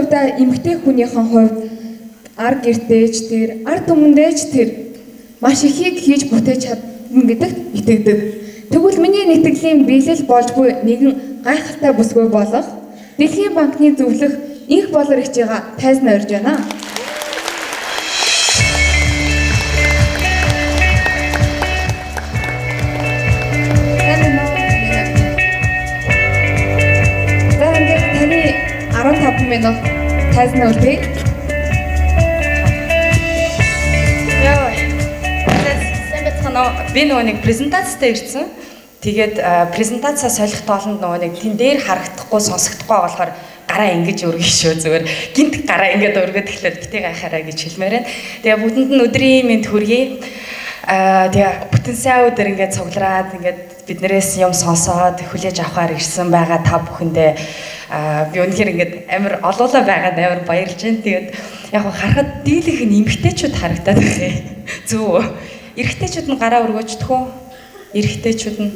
хувьдаа эмэгтэй хүнийхэн хувьд ар гэртээ ч тэр, ар түмэндээ ч тэр маш ихийг хийж бүтээж чадна гэдэгт итгэдэг. Тэгвэл миний нэгтгэлийн биелэл болж буй нэгэн гайхалтай бүсгүй болох Дэлхийн банкны зөвлөх Энх Болор эгчийгээ тайзнаа урьж байна. За ингээд таны 15 минут тайзнаа үлдээе. Яа. Сайн байцгаана уу? Би нөгөө нэг презентацтай ирсэн. Тэгээд презентацаа солих тоолонд нөгөө нэг тэн дээр харагдахгүй, сонсогдохгүй болохоор гараа ингэж өргөе шүү зүгээр. Гинт гараа ингэж өргөд эхлээд битгий гайхаарай гэж хэлмээр байна. Тэгээ бүгдэнд нь өдрийн мэнд хүргэе. Тэгээ бүтэн сайн өдөр ингээд цуглараад ингээд биднээс юм сонсоод хүлээж авахар ирсэн байгаа та бүхэндээ би үнэхээр ингээд амар олоолаа байгаад амар баярлж байна. Тэгээд яг харахад дийлэх нь эмэгтэйчүүд харагдаад байх юм. Зөв үү? Эрэгтэйчүүд нь гараа өргөөчдөх үү? Эрэгтэйчүүд нь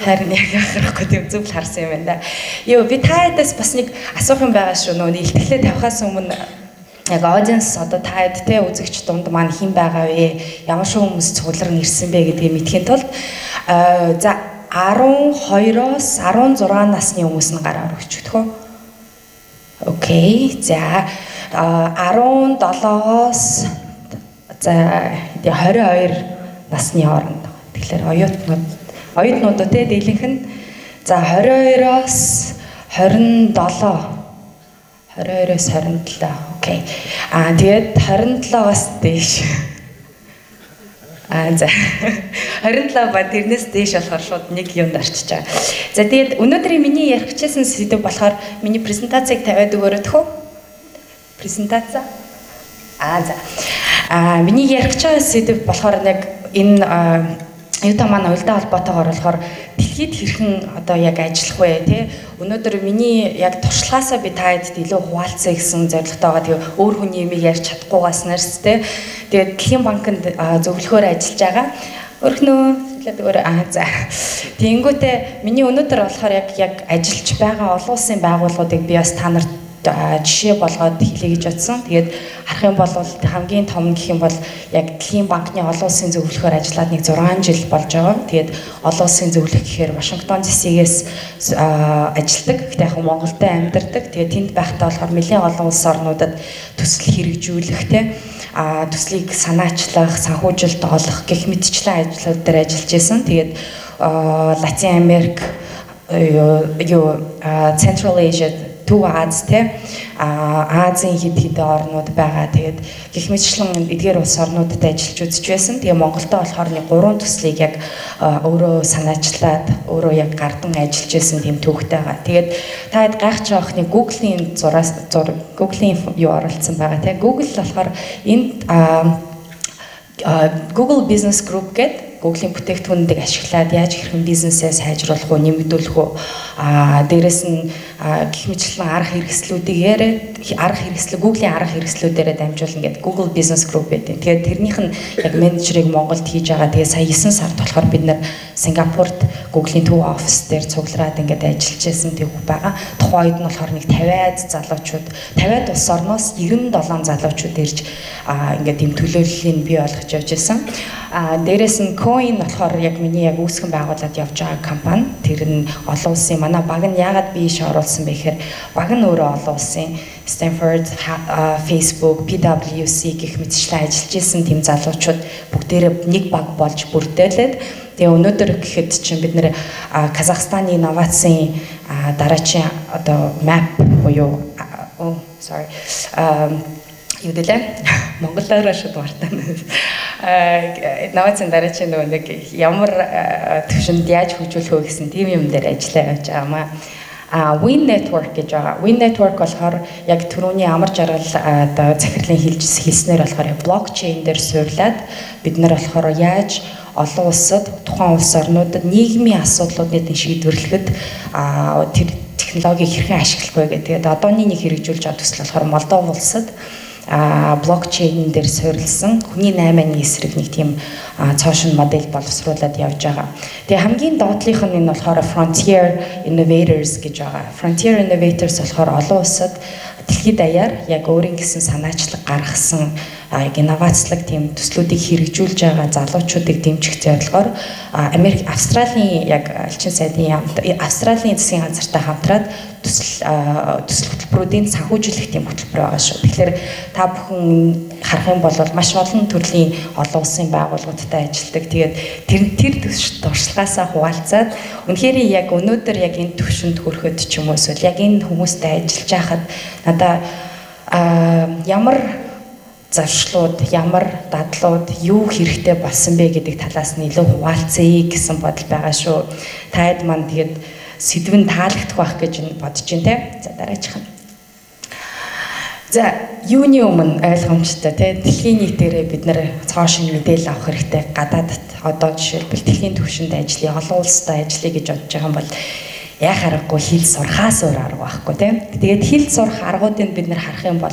харин яг яхахгүй тийм зөв л харсан юм байна да. Йоо би та ядаас бас нэг асуух юм байгаа шүү. Нөгөө илтгэлээ тавихаас өмнө яг audience одоо та хэд те үзэгч дунд маань хэн байгаа вэ? Ямар шиг хүмүүс цугларн ирсэн бэ гэдгийг мэдхийн тулд за 12-оос 16 насны хүмүүс нь гараа өргөчдөх үү? Окей. За 17-оос за 22 насны хооронд. Тэгэхээр оюутнууд те дийлэнх нь за 22-оос 27 22-оос 27. Окей. Аа тэгээд 27-оос дээш. Аа за 27 ба тэрнээс дээш болохоор шууд нэг юмд орчиж байгаа. За тэгээд өнөөдрийн миний ярих гэжсэн сэдэв болохоор миний презентацийг тавиад өгөөрэй тхөө. Презентац. Аа за. Аа миний ярих гэж байгаа сэдэв болохоор яг энэ юутай маань уялдаа холбоотойгоор болохоор дэлхийд хэрхэн одоо яг ажиллах вэ тий? Өнөөдөр миний яг туршлагаасаа би та хэдд илүү хуваалцъя гэсэн зорилготой байгаа. Тэгээ өөр хүний юмыг ярьж чадахгүйгаас нэрс тий. Тэгээд Дэлхийн банкнд зөвлөхөөр ажиллаж байгаа. Өрхнөө хэлээд өгөөрэй. Аа за. Тэнгүүтээ миний өнөөдөр болохоор яг ажиллаж байгаа олон улсын байгууллагуудыг би бас та нарт жишээ болгоод хэлье гэж бодсон. Тэгээд харах юм бол хамгийн том гэх юм бол яг Дэлхийн банкны олон улсын зөвлөхөөр ажиллаад нэг 6 жил болж байгаа. Тэгээд олон улсын зөвлөх гэхээр Вашингтон DC-гээс ажилладаг. Гэхдээ яг Монголд амьдардаг. Тэгээд тэнд байхдаа болохоор нэлээд олон улс орнуудад төсөл хэрэгжүүлэх те төслийг санаачлах, санхүүжилт олох гэх мэтчлэн ажлууд дээр ажиллаж байсан. Тэгээд Латин Америк, Central Asia, Төв Аз те Азийн хэд хэдэн орнууд байгаа. Тэгээд гэх мэтчлэн эдгээр улс орнуудад ажиллаж үзэж байсан. Тэгээ Монголдо болохоор нэг 3 төслийг яг өөрөө санаачлаад өөрөө яг гардан ажиллаж байсан тийм төвхтэй байгаа. Тэгээд та хэд гайхаж байгаа нэг Google-ийн зураас Google-ийн юу оролцсон байгаа те. Google болохоор энд Google Business Group гэдэг Google-ийн бүтээгдэхүүнүүдийг ашиглаад яаж хэрхэн бизнесээ сайжруулах уу, нэмэгдүүлэх үү, дээрэс нь гэх мэтчлэн арга хэрэгслүүдийг арга хэрэгслэл Google-ийн арга хэрэгслүүдээрээ дамжуулна гэдэг Google Business Group гэдэг. Тэгээд тэрнийх нь яг менежерийг Монголд хийж байгаа. Тэгээд сая 9 сард болохоор бид нэр Сингапурт Google-ийн төв офис дээр цуглараад ингээд ажиллаж байсан төв байгаа. Тухайн үед нь болохоор нэг 50-аад залуучууд, 50-аад улс орноос 97 залуучууд ирж ингээд ийм төлөөллийг бий болгож явж байсан. Дээрэс нь Coin болохоор яг миний яг үүсгэн байгуулад явж байгаа компани. Тэр нь олон улсын манай баг нь яагаад би ийш оруулсан бэ гэхээр баг нь өөрөө олон улсын Stanford, Facebook, PwC гэх мэтчлэн ажиллаж исэн тийм залуучууд бүгдээрээ нэг баг болж бүрдээлээд тэгээ өнөөдөр гэхэд чинь бид нэр Казахстаны инновацийн дараачийн одоо map буюу sorry юу дэлээ монголоор шууд мартана. Инновацийн дараачийн нөгөө нэг ямар төвшөнд яаж хөгжүүлэх вэ гэсэн тийм юм дээр ажиллаа явж байгаа маа. Win Network гэж байгаа. Win Network болохоор яг түрүүний амар жаргал одоо захирлын хэлснээр болохоор блокчейн дээр суурлаад бид нар болохоор яаж олон улсад тухайн улс орнуудад нийгмийн асуудлуудыг шийдвэрлэхэд тэр технологиг хэрхэн ашиглах вэ гэдэг. Тэгээд одооний нэг хэрэгжүүлж байгаа төсөл болохоор Молдов улсад блокчейн дээр суурилсан хүний 8-ны эсрэг нэг тийм цоошин модель боловсруулад явж байгаа. Тэгээ хамгийн доотлих нь энэ болохоор Frontier Innovators гэж байгаа. Frontier Innovators болохоор олон улсад дэлхийд даяар яг өөрийн гэсэн санаачлаг гаргасан яг инновацлог тийм төслүүдийг хэрэгжүүлж байгаа залуучуудыг дэмжих зорилгоор Америк, Австралийн яг элчин сайдын Австралийн засгийн газартай хамтраад төсөл хөтөлбөрүүдийн санхүүжүүлэх тийм хөтөлбөр байгаа шүү. Тэгэхээр та бүхэн харах юм бол маш олон төрлийн олон улсын байгууллагуудтай ажилладаг. Тэгээд тэр туршлагаасаа хуваалцаад үнэхээр яг өнөөдөр яг энэ төвшөнд хүрэхэд ч юм уу эсвэл яг энэ хүмүүстэй ажиллаж байхад надаа ямар зарчлууд, ямар дадлууд, юу хэрэгтэй болсон бэ гэдэг талаас нь илүү хуваалцъя гэсэн бодол байгаа шүү. Таад маань тэгээд сэдв нь таалагдах байх гэж бодож байна те. За дараачих нь. За юуны өмнө ойлгомжтой те, дэлхийн нийтээрээ бид нэр цоо шинэ мэдээлэл авах хэрэгтэй. Гадаадд одоо жишээлбэл дэлхийн түвшинд ажиллая, олон улстай ажиллая гэж бодож байгаа юм бол яах аргагүй хэл сурахаас өөр арга байхгүй те. Тэгээд хэл сурах аргуудыг бид нэр харах юм бол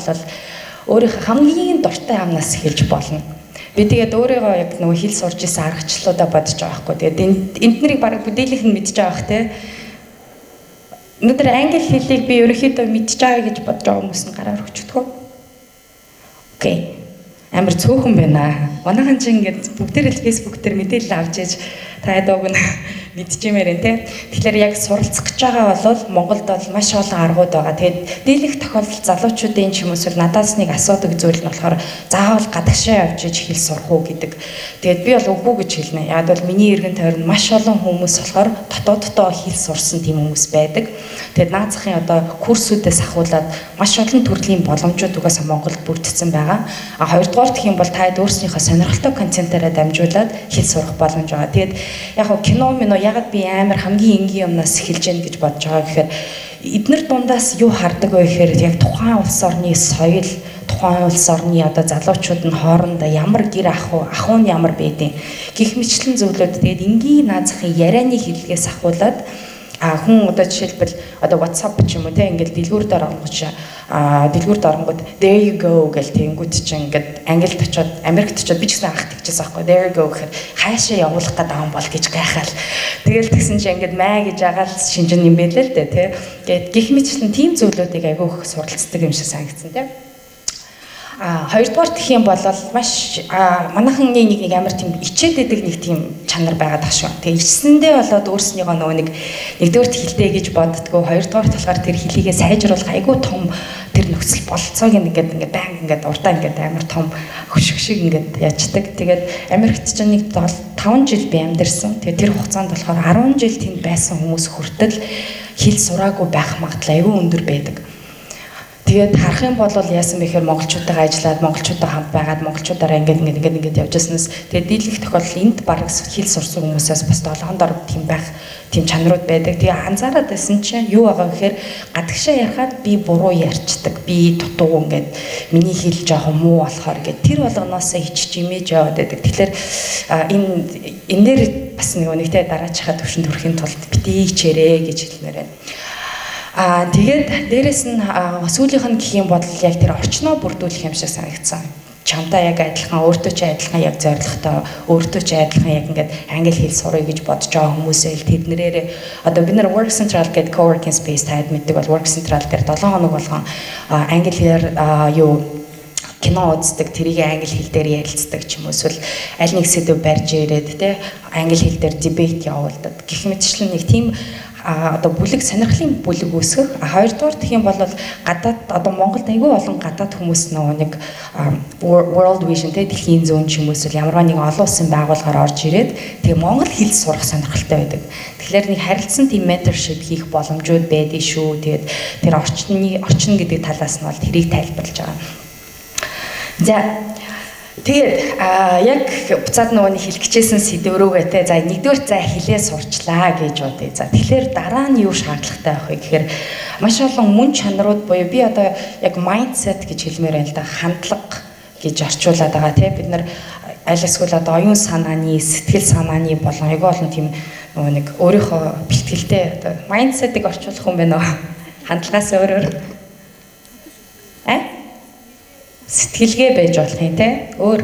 өөрийнхөө хамгийн дуртай амнаас эхэлж болно. Би тэгээд өөрийгөө яг нөгөө хэл сурж исэн аргачлалуудаа бодож байгаа байхгүй. Тэгээд энд нарыг бараг бүдээлийнх нь мэдж байгаа бах те. Өнөөдөр англи хэлийг би ерөнхийдөө мэдж байгаа гэж бодож байгаа хүмүүс нь гараар өгчдөг. Окей. Амар цөөхөн байна. Манайхан ч ингээд бүгдээрээ л Facebook дээр мэдээлэл авч ээж та ядууг нь мэдчихмээр энэ те. Тэгэхээр яг суралцах гэж байгаа бол Монголд бол маш олон аргууд байгаа. Тэгээд дийлэх тохиолдолд залуучуудын ч юм уу эсвэл надаас нэг асуудаг зүйл нь болохоор заавал гадагшаа явж иж хэл сурах уу гэдэг. Тэгээд би бол үгүй гэж хэлнэ. Яг бол миний эргэн тойронд маш олон хүмүүс болохоор дотооддоо хэл сурсан тийм хүмүүс байдаг. Тэгээд наад захын одоо курсүүдээс ахуулаад маш олон төрлийн боломжууд угаасаа Монголд бүрдсэн байгаа. А хоёрдугаар гэх юм бол та өөрснийхөө сонирхолтой контентаараа дамжуулаад хэл сурах боломж байгаа. Тэгээд яг хөө кино минь ягаад би амар хамгийн энгийн юмнаас эхэлж гэн гэж бодож байгаа гэхээр эднэр дундаас юу хардаг вэ гэхээр яг тухайн улс орны соёл, тухайн улс орны одоо залуучууд нь хоорондоо ямар гэр ах уу, ахуй нь ямар байдیں۔ Гэх мэтлэн зүйлүүд тэгээд энгийн наад захын ярианы хэллэгээс ахуулаад а хүн одоо жишээлбэл одоо WhatsApp ч юм уу те ингээл дэлгүүр дээр оронгоч дэлгүүр дээр оронгууд there you go гэл тэнгүүд чинь ингээд англид очиод Америкт очиод би ч гэсэн анх тэгчихсэн аахгүй there you go гэхээр хаашаа явуулах гээд байгаа юм бол гэж гайхаал. Тэгэл тэгсэн чинь ингээд маа гэж агаал шинжин юм байлээ л дээ те. Тэгээд гих мэтчлэн тийм зүйлүүдийг айгүй их суралцдаг юм шиг санагдсан те. А хоёрдугаар гэх юм бол маш манайхны нэг амар тийм ичээд байдаг нэг тийм чанар байгаад ах шүү. Тэгээ ичсэндээ болоод өөрснийгөө нөгөө нэг нэгдүгээрт хилтэй гэж боддгоо, хоёрдугаар болохоор тэр хэлийгээ сайжруулах айгүй том тэр нөхцөл бололцоог ингээд ингээд баян ингээд урдаа ингээд амар том хөшиг шиг ингээд яждаг. Тэгээд Америкт ч нэг 5 жил би амьдарсан. Тэгээд тэр хугацаанд болохоор 10 жил тэнд байсан хүмүүс хүртэл хэл сураагүй байх магадлал айгүй өндөр байдаг. Тэгээд харах юм бол яасан бэ гэхээр монголчуудтайгаа ажиллаад, монголчуудтай хамт байгаад, монголчуудаараа ингээд ингээд ингээд ингээд явж байснаас тэгээд дийлэх тохиолдол энд бараг хэл сурсан хүмүүсээс бас долоон дор тийм байх тийм чанарууд байдаг. Тэгээ анзаараад байсан чинь юу байгаа гэхээр гадагшаа ярихад би буруу ярьцдаг, би дутуу ингээд миний хэл жоохон муу болохоор ингээд тэр болгоноосоо хичж имэж яваад байдаг. Тэгэхээр энэ дээр бас нэг нэгтэй дараачихаа төвшөнд хүрэхин тулд битгий хичээрээ гэж хэлмээр байна. Тэгээд дээрэс нь сүүлийнх нь гэх юм бол яг тэр орчноо бүрдүүлэх юм шиг санагдсан. Чамтай яг адилхан, өөртөө ч адилхан яг зорилготой, өөртөө ч адилхан яг ингээд англи хэл сурах гэж бодож байгаа хүмүүсээ л тэднэрээрээ одоо бид нар Work Central гэдэг co-working space таад мэддэг бол Work Central дээр 7 хоног болгон англи хэлээр юу кино үздэг, тэрийг англи хэл дээр ярилцдаг ч юм уу эсвэл аль нэг сэдв барьж ирээд те англи хэл дээр дебет явуулдаг. Гэх мэтчлэн нэг тийм одоо бүлэг сонирхлын бүлэг үүсгэх. Хоёрдугаар гэх юм бол гадаад одоо Монголд айгүй олон гадаад хүмүүс нөгөө нэг World Vision те дэлхийн зүүн ч юм уу эсвэл ямарваа нэг олон улсын байгууллагаар орж ирээд тэгээ монгол хэл сурах сонирхолтой байдаг. Тэгэхээр нэг харилцан тийм mentorship хийх боломжууд байдгийг шүү. Тэгээд тэр орчин гэдэг талаас нь бол тэрийг тайлбарлаж байгаа. За тэгээд яг буцаад нөгөө нэг хэлчихсэн сэдв рүүгээ те за нэгдүгээр за хэлээ сурчлаа гэж бодъё. За тэгэхээр дараа нь юу шаардлагатай байх вэ гэхээр маш олон мөн чанарууд буюу би одоо яг mindset гэж хэлмээр байна л да, хандлага гэж орчуулад байгаа те. Бид нар аль эсвэл одоо оюун санааны, сэтгэл санааны болон айгүй олон тийм нөгөө нэг өөрийнхөө бэлтгэлтэй одоо mindset-ыг орчуулах юм байна уу? Хандлагаас өөрөөр сэтгэлгээ байж болох юм те. Өөр.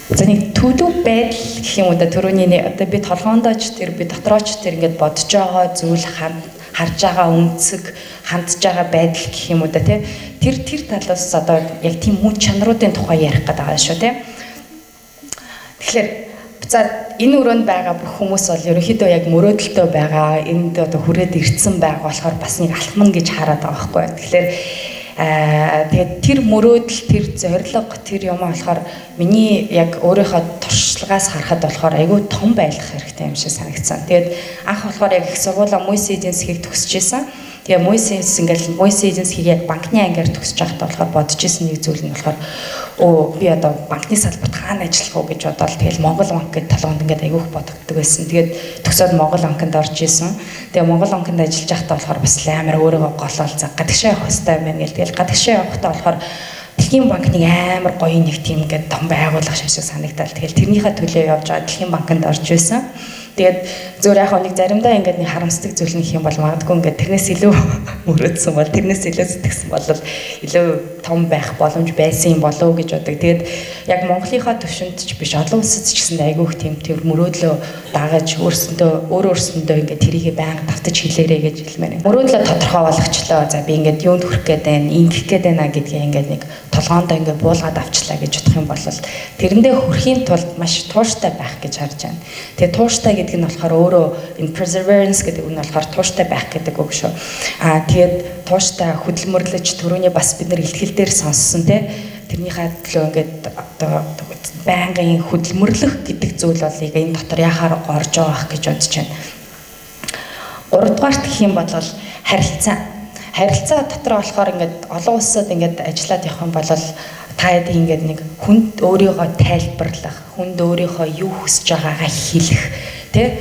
За нэг төлөв байдал гэх юм уу да, түрүүний одоо би толгоондоо ч тэр би дотроо ч тэр ингээд бодож байгаа зүйл харж байгаа өнцөг, хандж байгаа байдал гэх юм уу да тий. Тэр талаас одоо яг тийм мөн чанаруудын тухай ярих гэдэг байгаа шүү тий. Тэгэхээр буцаад энэ өрөөнд байгаа бүх хүмүүс бол ерөнхийдөө яг мөрөөдөлтөө байгаа, энд одоо хүрээд ирсэн байгаа болохоор бас нэг алхман гэж хараад байгаа байхгүй. Тэгэхээр тэгээд тэр мөрөөдөл, тэр зорилго, тэр юм болохоор миний яг өөрийнхөө туршлагаас харахад болохоор айгүй том байлгах хэрэгтэй юм шиг санагдсан. Тэгээд анх болохоор яг их сургуулаа Мүйсийн эдийн засгийг төгсөж исэн. Тэгээ Мүйсийн ингээл Мүйсийн эдийн засгийг яг банкны ангиар төгсөж байхдаа болохоор бодож исэн нэг зүйл нь болохоор би одоо банкны салбарт хаана ажиллах уу гэж бодоод тэгэл Монгол банк гэдэг толгоонд ингээд айгүйх бодогддог байсан. Тэгээд төгсөөд Монгол банкнд орж исэн. Тэгээ Монгол банкнд ажиллаж байхдаа болохоор бас амар өөрийгөө голоол за гадагшаа явах хэрэгтэй юм байна гэл. Тэгэл гадагшаа явахдаа болохоор Дэлхийн банкны амар гоё нэг тийм ингээд том байгууллага шиг санагдал. Тэгэл тэрнийхээ төлөө явж байгаа Дэлхийн банкнд орж исэн. Тэгээд зөвөр яг нэг заримдаа ингээд нэг харамсдаг зүйл нь их юм бол магадгүй ингээд тэрнээс илүү мөрөөдсөн бол тэрнээс илүү сэтгэсэн бол илүү том байх боломж байсан юм болов уу гэж боддог. Тэгээд яг Монголынхаа төвшөнд ч биш олон улсад ч гэсэн айгүйх тийм тэр мөрөөдлөө дагаж өөрсөндөө өөрсөндөө ингээд тэрийгэ байнга давтаж хэлээрэй гэж хэлмээр. Мөрөөдлөө тодорхой болгочлоо. За би ингээд юунд хүрэх гээд байна, ингэх гээд байна гэдгийг ингээд нэг толгоондоо ингээд буулгаад авчлаа гэж бодох юм бол тэрэндээ хүрэхийн тулд маш тууштай байх гэж харж байна. Тэгээ тууштай гэдэг нь болохоор өөрөө энэ perseverance гэдэг үг нь болохоор тууштай байх гэдэг үг шүү. Аа тэгээд тууштай хөдөлмөрлөж түрүүний бас бид нэр ихтгэл дээр сонссон те тэрнийхээ төлөө ингээд одоо байнгын хөдөлмөрлөх гэдэг зүйл бол энэ дотор яхаар орж байгаа ах гэж бодож байна. Гуравдугаарт гэх юм бол харилцаа. Харилцаа дотор болохоор ингээд олон улсад ингээд ажиллаад явах юм бол та хэд ингээд нэг хүнд өөрийгөө тайлбарлах, хүнд өөрийнхөө юу хүсэж байгаагаа хэлэх, тэ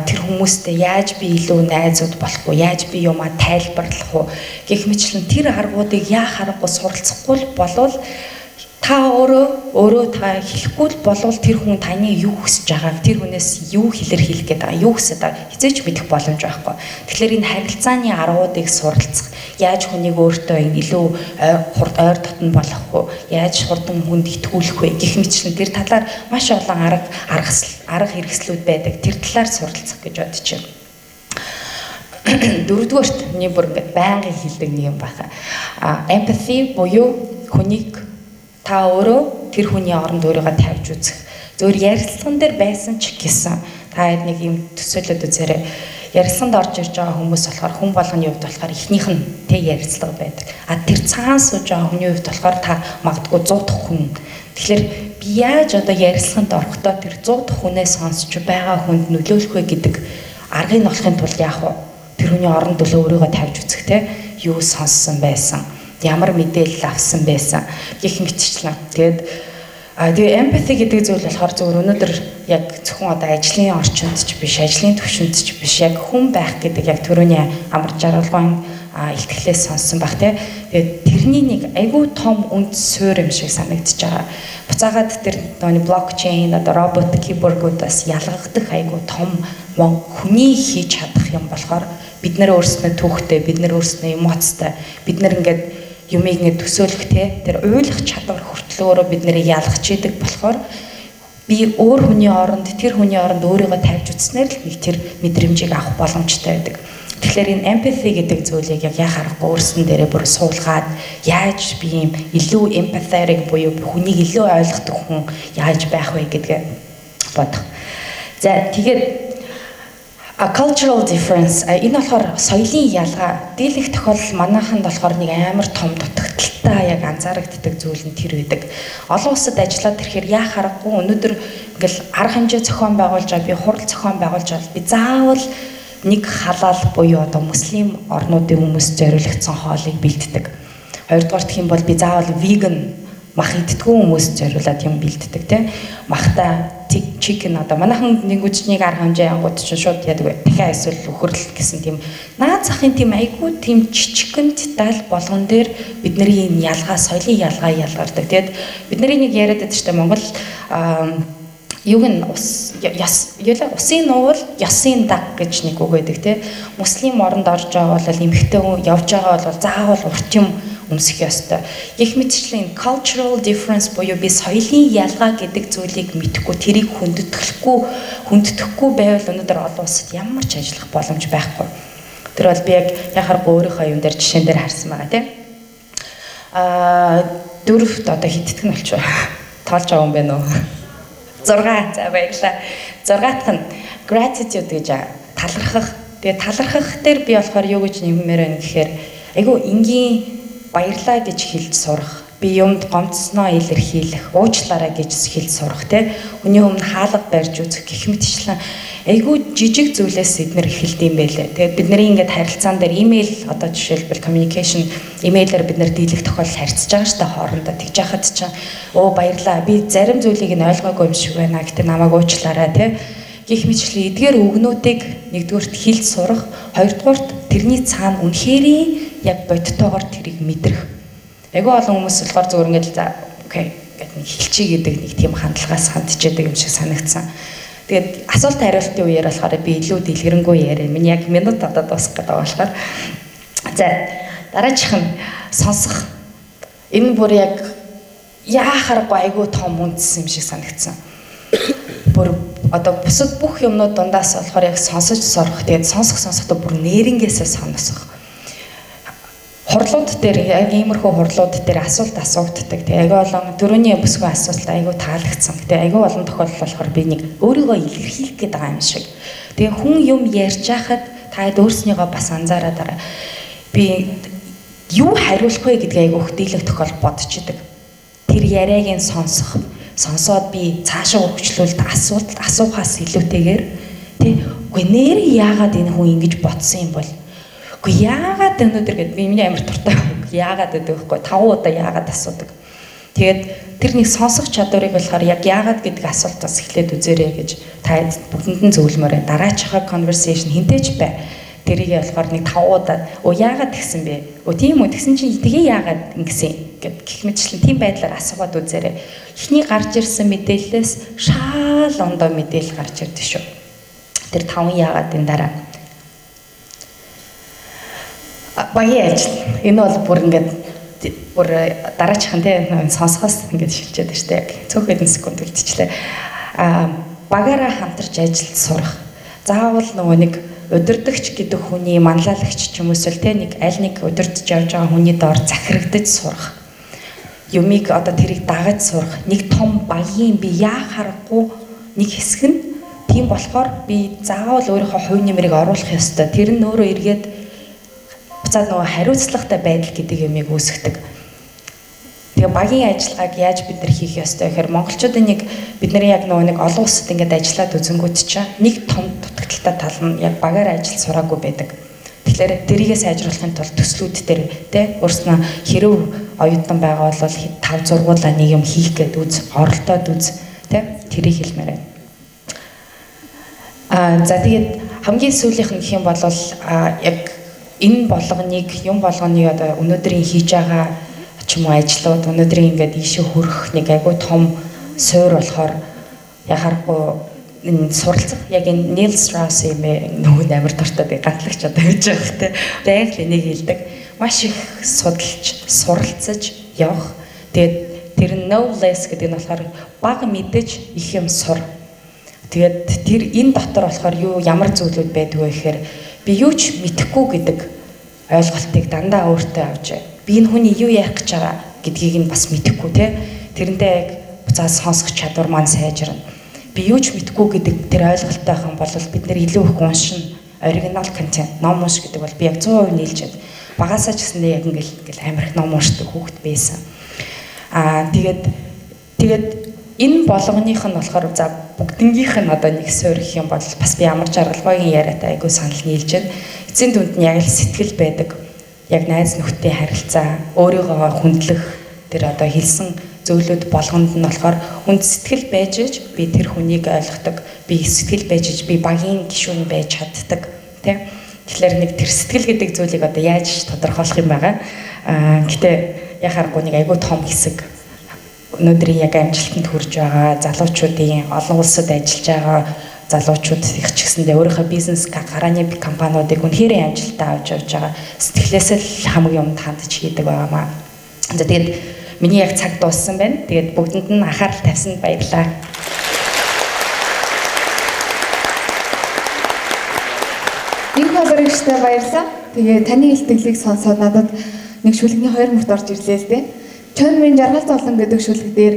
тэр хүмүүстэй яаж би илүү найзууд болох уу, яаж би юмаа тайлбарлах уу гэх мэтлэн тэр аргуудыг яах аргагүй суралцахгүй болвол та өөрөө та хэлэхгүй л болвол тэр хүн таны юу хүсэж байгааг, тэр хүнээс юу илэрхийлэх гээд байгаа, юу хүсэж байгааг хизээч мэдэх боломж байхгүй. Тэгэхээр энэ харилцааны аргуудыг суралцах, яаж хүнийг өөртөө илүү хурд ойр дотн болгох уу, яаж хурдан хүнд итгүүлэх вэ гэх мэтлэн тэр талаар маш олон арга хэрэгслүүд байдаг. Тэр талаар суралцах гэж бодож байна. Дөрөвдүгээрт миний бүр ингээд байнгын хэлдэг нэг юм байна. Empathy буюу хүнийг та өөрөө тэр хүний оронд өөрийгөө тавьж үзэх. Зөвхөн ярилцлаган дээр байсан ч гэсэн та нэг юм төсөөлөд үзээрэй. Ярилцлаганд орж ирж байгаа хүмүүс болохоор хүн болгоны хувьд болохоор эхнийх нь тэ ярилцлага байдаг. А тэр цаан сууж байгаа хүний хувьд болохоор та магадгүй 100 дахь хүн. Тэгэхээр би яаж одоо ярилцлаганд орохдоо тэр 100 дахь хүнээ сонсч байгаа хүнд нөлөөлөх вэ гэдэг аргыг олохын тулд яах вэ? Тэр хүний оронд өөрийгөө тавьж үзэх те юу сонссон байсан, ямар мэдээлэл авсан байсан гэх мэтчлэн. Тэгээд тэгээ empathy гэдэг зүйл болохоор зөвхөн өнөөдөр яг зөвхөн одоо ажлын орчинд ч биш, ажлын түвшинд ч биш, яг хүн байх гэдэг яг төрөний амар жаргалгын илтгэлээс сонссон баг те. Тэгээд тэрний нэг айгүй том үнд суур юм шиг санагдчихж байгаа. Буцаагаад тэр нөгөө блокчейн одоо робот киборгуудаас ялгагдах айгүй том хүний хийж чадах юм болохоор бид нэр өөрснөө түүхтэй, бид нэр өөрснөө эмоцтой, бид нэр ингээд юмыг ингээд төсөөлөх те тэр уйлах чадвар хүртэл өөрөө бид нэрийг ялгах чийдэг болохоор би өөр хүний оронд тэр хүний оронд өөрийгөө тавьж үзснээр л нэг тэр мэдрэмжийг авах боломжтой байдаг. Тэгэхээр энэ empathy гэдэг зүйлийг яг яах аргагүй өөрсөн дээрээ бүр суулгаад яаж би юм илүү empathetic буюу хүнийг илүү ойлгодог хүн яаж байх вэ гэдгээ бодох. За тэгээд a cultural difference энэ болохоор соёлын ялгаа. Дийлэх тохиолдол манайханд болохоор нэг амар том дутагдaltaй яг анзаарагддаг зүйл нь тэр байдаг. Олон улсад ажиллаад ирэхээр яах аргагүй өнөөдөр ингээл арга хэмжээ зохион байгуулж байгаа, би хурал зохион байгуулж байгаа. Би заавал нэг халаал буюу одоо муслим орнуудын хүмүүс зориулагдсан хоолыг бэлддэг. Хоёрдугаар гэх юм бол би заавал веган мах иддэггүй хүмүүс зориулаад юм бэлддэг те. Махтай chicken одоо манайхан нэгүжнийг арга хэмжээ ангууд чинь шууд яадаг вэ? Дахиад эсвэл үхрэл гэсэн тийм наад захын тийм айгүй тийм жижигхэн деталь болгон дээр бидний энэ ялгаа соёлын ялгаа ялгардаг. Тэгээд бидний нэг яриад байдаг шүү дээ Монгол юуг нь ус яс усын нуул ясын даг гэж нэг үг байдаг те. Муслим оронд орж байгаа бол эмэгтэй хүн явж байгаа бол заавал урт юм өмсөх ёстой. Гэх мэтчлэн cultural difference буюу би соёлын ялгаа гэдэг зүйлийг мэдэхгүй, тэрийг хүндэтгэхгүй байвал өнөөдөр олон улсад ямар ч ажиллах боломж байхгүй. Тэр бол би яг яхааргүй өөрийнхөө юм дээр жишээн дээр харсан байгаа тийм. Дөрөвт одоо хиттэг нь болчихоо. Тоолж байгаа юм байна уу? 6. За баярлалаа. 6 дахь нь gratitude гэж талархах. Тэгээ талархах дээр би болохоор юу гэж нэммээр байна гэхээр айгүй энгийн баярлаа гэж хэлж сурах. Би юмд гомдсноо илэрхийлэх, уучлаарай гэж хэлж сурах те. Хүний өмнө хаалга барьж үзэх гэх мэтчлэн айгүй жижиг зүйлээс эднэр эхэлд юм байлээ. Тэгээд бидний ингээд харилцаан дээр имэйл одоо жишээлбэл communication имэйлээр бид нэр дийлэх тохиолдол харьцаж байгаа шүү дээ хоорондоо. Тэгж яхад чинь өө баярлаа. Би зарим зүйлийг нь ойлгоогүй юм шиг байна. Гэтэ намайг уучлаарай те. Гэх мэтчлэн эдгээр үгнүүдийг нэгдүгüрт хэлж сурах, хоёрдугаарт тэрний цаана үнэхэрийн яг бодтойгоор тэрийг мэдрэх. Айгүй олон хүмүүс болохоор зүгээр ингээд за окей гэд нэг хэлчихье гэдэг нэг тийм хандлагаас хандчихэдэг юм шиг санагдсан. Тэгээд асуулт хариултын үеэр болохоор би илүү дэлгэрэнгүй яриа. Миний яг минут одоо дуусах гэдэг болохоор. За дараачих нь сонсох. Энэ бүр яг яахааргүй айгүй том үндэс юм шиг санагдсан. Бүр одоо бусад бүх юмнууд дундаас болохоор яг сонсож сурах. Тэгээд сонсох сонсохдоо бүр нэрнгээсээ сонсох. Хурлууд дээр яг иймэрхүү хурлууд дээр асуулт асуугддаг. Тэгээ айгүй олон төрөний бүсгүй асуулт айгүй таалагдсан. Тэгээ айгүй олон тохиолдол болохоор би нэг өөрийгөө илэрхийлэх гээд байгаа юм шиг. Тэгээ хүн юм ярьж байхад та хэд өөрснийгөө бас анзаараад байгаа. Би юу хариулах вэ гэдгийг айгүй их дийлэх тохиол бодож идэг. Тэр яриаг нь сонсох, сонсоод би цаашаа хөгжлүүлэлт асуулт асуухаас илүүтэйгээр тий үгүй нэр яагаад энэ хүн ингэж бодсон юм бол үгүй яагаад өнөөдөр гэд би миний амар дуртай яагаад гэдэг байхгүй 5 удаа яагаад асуудаг. Тэгээд тэр нэг сонсох чадварыг болохоор яг яагаад гэдэг асуултаас эхлээд үзээрэй гэж та бүгдэнд нь зөвлөмөр байна. Дараачихаа conversation хинтээч бай. Тэрийг болохоор нэг 5 удаа өө яагаад тэгсэн бэ? Өө тийм үү тэгсэн чинь тэгээ яагаад ингэсэн гэд гэх мэтчлэн тийм байдлаар асуугаад үзээрэй. Эхний гарч ирсэн мэдээллээс шаал ондоо мэдээлэл гарч ирдэг шүү. Тэр 5 яагаадын дараа багийн ажил. Энэ бол бүр ингээд бүр дараачихын тий сонсохоос ингээд шилжээд байна шүү дээ. Цөөх хэдэн секунд үлдчихлээ. Багаараа хамтарч ажилд сурах. Заавал нөгөө нэг удирдагч гэдэг хүний манлайлагч ч юм уу эсвэл тий нэг аль нэг удирдах явж байгаа хүний доор захирагдаж сурах. Юмыг одоо тэрийг дагаж сурах. Нэг том багийн би яа харахгүй нэг хэсэг нь тийм болохоор би заавал өөрийнхөө хувь нэмрийг оруулах ёстой. Тэр нь өөрөө эргээд буцаад нөгөө хариуцлагатай байдал гэдэг юмыг үүсгэдэг. Тэгээ багийн ажиллагааг яаж бид нар хийх ёстой гэхээр монголчуудын нэг бид нарын яг нөгөө нэг олон улсад ингээд ажиллаад үзэнгүүт чинь нэг том дутагдaltaй тал нь яг багаар ажил сураагүй байдаг. Тэгэхээр тэрийгээ сайжруулахын тулд төслүүд дээр тий өөрснөө хэрв оюутан байгаа бол 5 6 нэг юм хийх гээд үз, оролдоод үз тий тэрийг хэлмээр байна. За тэгээд хамгийн сүүлийнх нь гэх юм бол яг энэ болгоныг юм болгоныг одоо өнөөдрийн хийж байгаа ч юм уу ажлууд өнөөдрийн ингээд ийшээ хүрэх нэг айгүй том суур болохоор яхааргүй энэ суралцах яг энэ Neil Strauss юм нөгөө амар дуртай би гатлагч одоо гэж байгаа хэ байнга л энийг хэлдэг. Маш их судалж суралцаж явах. Тэгээд тэр know less гэдэг нь болохоор бага мэдэж их юм сур. Тэгээд тэр энэ дотор болохоор юу ямар зүйлүүд байдаг вэ гэхээр би юу ч мэдэхгүй гэдэг ойлголтыг дандаа өөртөө авч би энэ хүний юу ярих гэж байгаа гэдгийг нь бас мэдэхгүй те. Тэрнтэй яг буцаад сонсох чадвар маань сайжирна. Би юу ч мэдэхгүй гэдэг тэр ойлголттой байх юм бол бид нэр илүү их уншина. Оригинал контент, ном унш гэдэг бол би яг 100% нийлж байна. Багасаа ч гэсэндээ яг ингээл амар их ном уншдаг хүүхэд байсан. Тэгээд энэ болгоных нь болохоор за бүгднгийнх нь одоо нэг суурь гэх юм бол бас би амар жаргалбайгийн яриатай айгүй санал нийлж байна. Эцсийн дүнд нь яг л сэтгэл байдаг. Яг найз нөхдөд харилцаа, өөрийгөө хүндлэх тэр одоо хэлсэн зөвлөд болгонд нь болохоор хүнд сэтгэл байж иж би тэр хүнийг ойлгодог. Би сэтгэл байж иж би багийн гишүүн байж чаддаг, тий. Тэгэхээр нэг тэр сэтгэл гэдэг зүйлийг одоо яаж тодорхойлох юм байгаа. Гэтэ яхааргүй нэг айгүй том хэсэг өнөөдрийн яг амжилтанд хүрж байгаа залуучуудын олон улсад ажиллаж байгаа залуучууд их ч гэсэндээ өөрийнхөө бизнес гарааны компаниудыг үнэхээр амжилттай авч явж байгаа сэтгэлээс л хамаг юмд хандж хийдэг байгаамаа. За тэгээд миний яг цаг дууссан байна. Тэгээд бүгдэнд нь анхаарал тавьсанд баярлалаа. Энэ хөлөрөгчтэй баярлалаа. Тэгээ таны илтгэлийг сонсоод надад нэг шүлэгний хоёр мөрт орж ирлээ л дээ. Чон минь жаргал зовлон гэдэг шүлэг дээр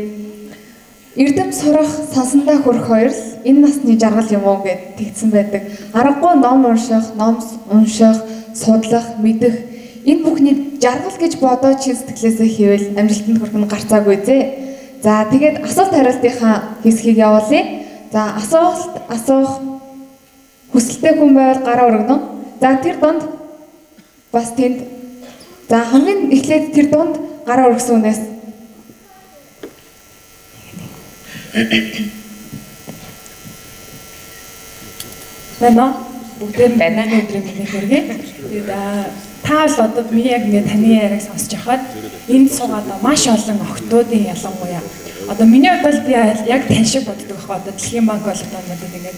эрдэм сурах, сансандаа хүрэх хоёр л энэ насны жаргал юм уу гэд тэгсэн байдаг. Аргагүй ном унших, ном унших, судлах, мэдэх энэ бүхний жаргал гэж бодоод чин сэтгэлээсээ хийвэл амжилтанд хүрэх нь гарцаагүй зээ. За тэгээд асуулт хариултынхаа хэсгийг явуулъя. За асуулт асуух хүсэлтэй хүн байвал гараа өргөнө. За тэр дунд бас тэнд за хамгийн эхлээд тэр дунд гараа өргөсөн хүнээс байна. Бүгдээр нь байна өдрийн мэндийг хүргэе. Тэгээд та бол одоо би яг ингээд таны яриаг сонсож байхад энд суугаад маш олон охтуудын ялангуяа одоо миний хувьд бол би яг тань шиг боддог байхгүй. Одоо Дэлхийн банк бол одоо надад ингээд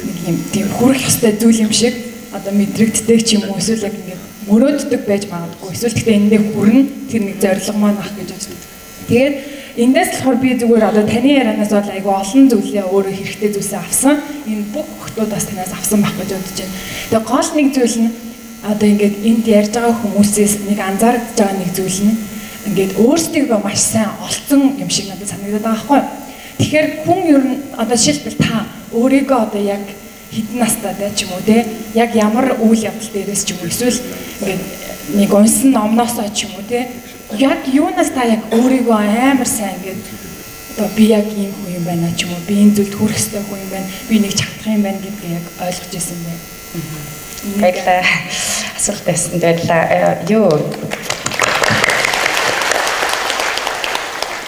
нэг юм тийм хүрэх ёстой зүйл юм шиг одоо мэдрэгддэг ч юм уу эсвэл яг ингээд мөрөөддөг байж магадгүй. Эсвэл гэхдээ эндээ хүрнэ тэр нэг зорилго маань ах гэж боддог. Тэгээд эндээс болохоор би зүгээр одоо таны ярианаас бол айгүй олон зүйлээ өөрөө хэрэгтэй зүйлсээ авсан. Энэ бүх охтууд бас танаас авсан байх гэж бодож байна. Тэгээ гол нэг зүйл нь одоо ингээд энд ярьж байгаа хүмүүсээс нэг анзаарч байгаа нэг зүйл нь ингээд өөрсдийгөө маш сайн олцсон юм шиг надад санагдаад байгаа байхгүй. Тэгэхээр хүн ер нь одоо жишээлбэл та өөрийгөө одоо яг хэдэн настай те ч юм уу те яг ямар үйл явдал дээрээс ч юм уу эсвэл ингээд нэг унсан номноосоо ч юм уу те яг юунаас та яг өөрийгөө амар сайн ингээд одоо би яг ийм хүн юм байна ч юм уу би энэ зүйлд хүрэх ёстой хүн юм байна би нэг чадах юм байна гэдгийг яг ойлгож ирсэн байна. Баярлалаа. Асуулт байсан баярлалаа. Юу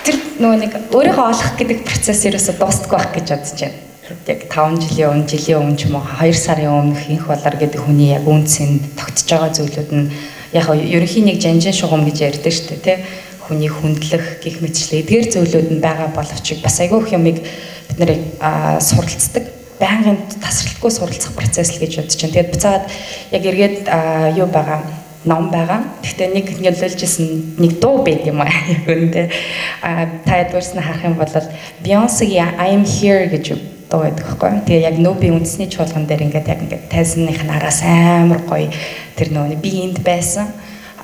тэр нөгөө нэг өөрийгөө олох гэдэг процесс ерөөсөө дуустдаггүй байх гэж бодож байна. Яг 5 жилийн өмнө, жилийн өмнө ч юм уу 2 сарын өмнөх инх болор гэдэг хүний яг үнцэн тогтож байгаа зүйлүүд нь яг ерөнхийн нэг жанжин шугам гэж ярьдаг шүү дээ, тэ? Хүний хүндлэх гих мэтчлээ эдгээр зүйлүүд нь байгаа боловч бас айгүй их юмыг бид нэр суралцдаг. Байнгын тасралтгүй суралцах процесс л гэж бодож байна. Тэгээд буцаад яг эргээд юу байгаа ном байгаа. Гэхдээ нэг нөлөөлж исэн нэг дуу байд юм аа. Яг үнэндээ та ядуурснаа харах юм бол Beyoncé-гийн I am here гэж дуу байдаг байхгүй. Тэгээ яг нүүбийн үндэсний чуулган дээр ингээд яг ингээд тайзных нь араас амар гоё тэр нөө би энд байсан.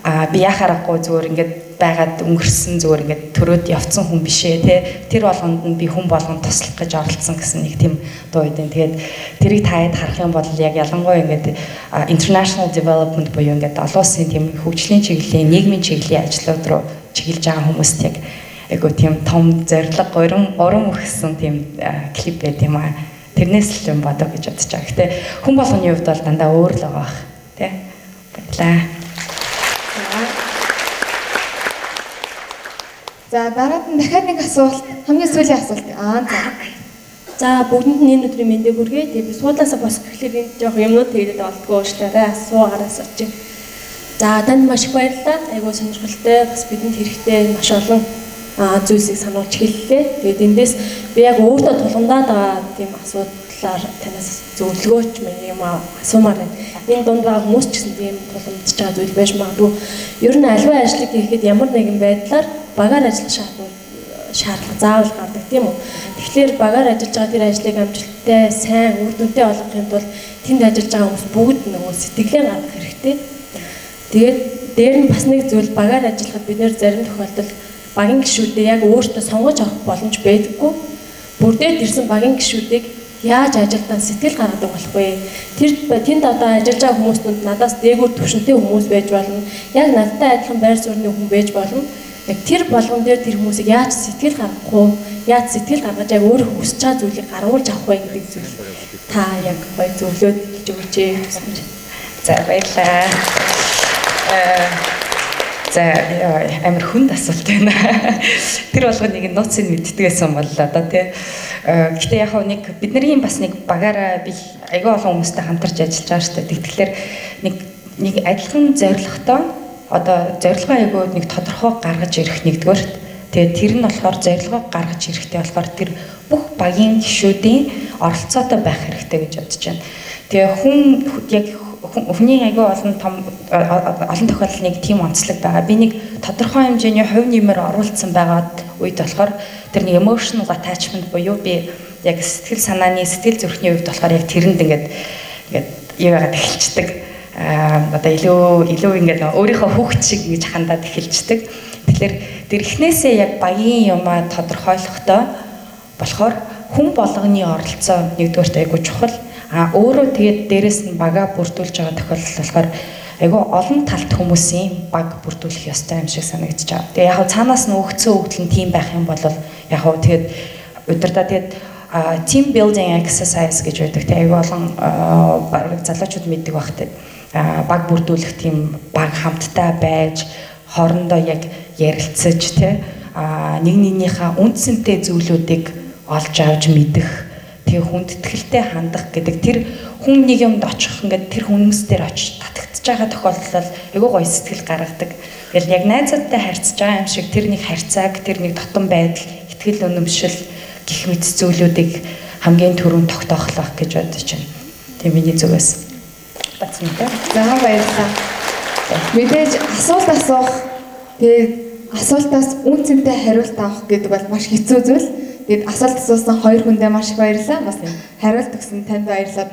Би яхаарахгүй зүгээр ингээд байгаад өнгөрсөн зүгээр ингээд төрөөд явцсан хүн биш ээ те. Тэр болгонд нь би хүн болгонд туслах гэж оролцсон гэсэн нэг тийм дуу байдаг. Тэгээд тэрийг та хэд харах юм бол яг ялангуяа ингээд international development буюу ингээд олон улсын тийм хөгжлийн чиглэлийн, нийгмийн чиглэлийн ажлууд руу чиглэж байгаа хүмүүст яг айгуу тийм том зорилго, урам өгсөн тийм клип байт юм аа. Тэрнээс л юм бодоо гэж бодож байгаа. Гэтэ хүн болгоны хувьд бол дандаа өөр л байгаа бах те. Баярлалаа. За дараад нь дахиад нэг асуулт, хамгийн сүүлийн асуулт. За. За бүгдэнд нь энэ өдрийн мэндийг хүргэе. Тэгээ би суудлаасаа босох гэхлээр энд жоох юмнууд тэгээд олдгоо уушлаарай. Асуугаараас очив. За танд маш их баярлалаа. Айгуу сонирхолтой, бас бидэнд хэрэгтэй маш олон зүйлсийг сануулж хэллээ. Тэгээд эндээс би яг өөртөө тулгамдаад байгаа тийм асуудлаар танаас зөвлөгөөч мэн юм асуумаар байна. Энэ дунд байгаа хүмүүс ч гэсэн тийм тулгамдж байгаа зүйл байж магадгүй. Ер нь аливаа ажлыг хийхэд ямар нэгэн байдлаар багаар ажиллах шаардлага заавал гардаг тийм үү. Тэгэхээр багаар ажиллаж байгаа тэр ажлыг амжилттай, сайн, үр дүнтэй болгохын тулд тэнд ажиллаж байгаа хүмүүс бүгд нөгөө сэтгэлээ гаргах хэрэгтэй. Тэгээд дээр нь бас нэг зүйл багаар ажиллахад бид нэр зарим тохиолдолд багийн гишүүдээ яг өөртөө сонгож авах боломж байдаггүй. Бүрдээд ирсэн багийн гишүүдийг яаж ажилдаа сэтгэл гаргадаг болох вэ? Тэр тэнд одоо ажиллаж байгаа хүмүүс дунд надаас дээгүүр түвшинтэй хүмүүс байж болно. Яг надтай адилхан байр суурины хүн байж болно. Яг тэр болгон дээр тэр хүмүүсийг яаж сэтгэл гаргах вэ? Яаж сэтгэл гаргаж яг өөрөө хүсэж байгаа зүйлийг гаргуулж авах вэ гэдэг зүйл та яг гоё зөвлөөд хэлж өгөөч гэсэн. За баярлалаа. За амар хүнд асуулт байна. Тэр болгоныг нууцыг мэддгээсэн боллоо да тий. Гэтэ яг нэг бидний бас нэг багаараа би айгүй олон хүмүүстэй хамтарч ажиллаж байгаа шүү дээ. Тэгэхээр нэг адилхан зорилготой одоо зорилгоо айгүй нэг тодорхой гаргаж ирэх нэгдүгээрт. Тэгээд тэр нь болохоор зорилгоо гаргаж ирэхтэй болохоор тэр бүх багийн гишүүдийн оролцоотой байх хэрэгтэй гэж бодож байна. Тэгээ хүн яг хүний айгүй олон том олон тохиолдолд нэг тийм онцлог байгаа. Би нэг тодорхой хэмжээний хувь нэмэр оруулсан байгаа үед болохоор тэр нэг emotional attachment буюу би яг сэтгэл санааны, сэтгэл зүрхний хувьд болохоор яг тэрэнд ингээд юу яагаад эхэлчихдэг. Одоо илүү ингээд өөрийнхөө хүүхд шиг ингэж хандаад эхэлчихдэг. Тэгэхээр тэр эхнээсээ яг багийн юмаа тодорхойлохдоо болохоор хүн болгоны оролцоо нэгдүгээрт айгүй чухал. А өөрөө тэгээд дээрэс нь бага бүрдүүлж байгаа тохиолдол болохоор айгүй олон талт хүмүүсийн баг бүрдүүлэх ёстой юм шиг санагдаж байгаа. Тэгээ яг цаанаас нь өгцөн өгдөл нь тийм байх юм бол яг хав тэгээд удирдаа тэгээд team building exercise гэж байдаг. Тэгээ айгүй олон бараг залуучууд мэддэг байх тээ. Баг бүрдүүлэх тийм баг хамтдаа байж хоорондоо яг ярилцаж те нэг нэгнийхээ үндсэнтэй зүйлүүдийг олж авч мэдэх, тэгээ хүндэтгэлтэй хандах гэдэг тэр хүн нэг юмд очих ингээд тэр хүмүүс дээр очиж татагдж байгаа тохиолдолд айгүй гоё сэтгэл гаргадаг. Тэгэл яг найзуудтай харьцаж байгаа юм шиг тэр нэг харьцааг, тэр нэг дотон байдал, итгэл үнэмшил гэх мэт зүйлүүдийг хамгийн түрүүнд тогтоохлох гэж бодож байна. Тэгээ миний зүгээс бацсан үү? За баярлалаа. Мэдээж асуулт асуух, тэгээд асуултаас үн цэнтэй хариулт авах гэдэг бол маш хэцүү зүйл. Тэгээд асуулт асуусан хоёр хүндээ маш их баярлалаа. Бас хариулт өгсөн танд баярлалаа.